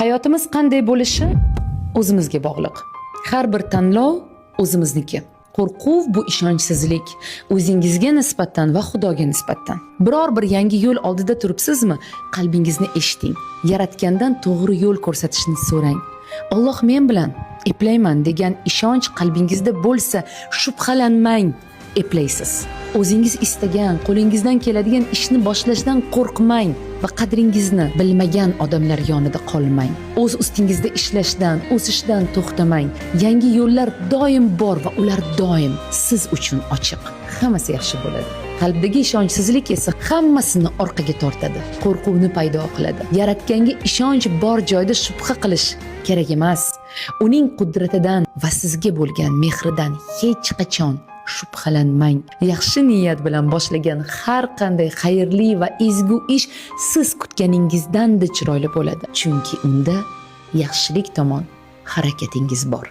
Hayotimiz qanday bo'lishi o'zimizga bog'liq. Har bir tanlov o'zimizniki. Qo'rquv bu ishonchsizlik o'zingizga nisbatan va Xudoga nisbatan. Biror bir yangi yo'l oldida turibsizmi? Qalbingizni eshiting. Yaratgandan to'g'ri yo'l ko'rsatishni so'rang. Alloh men bilan, eplayman degan ishonch qalbingizda bo'lsa, shubhalanmang, eplaysiz. O'zingiz istagan, qo'lingizdan keladigan ishni boshlashdan qo'rqmang va qadringizni bilmagan odamlar yonida qolmang. O'z ustingizda ishlashdan, o'sishdan to'xtamang. Yangi yo'llar doim bor va ular doim siz uchun ochiq. Hammasi yaxshi bo'ladi. Qalbdagi ishonchsizlik esa hammasini orqaga tortadi, qo'rquvni paydo qiladi. Yaratganga ishonch bor joyda shubha qilish kerak emas. Uning qudratidan va sizga bo'lgan mehridan hech qachon shubhalanmang. Yaxshi niyat bilan boshlagan har qanday xayrli va ezgu ish siz kutganingizdan-da chiroyli bo'ladi. Chunki unda yaxshilik tomon harakatingiz bor.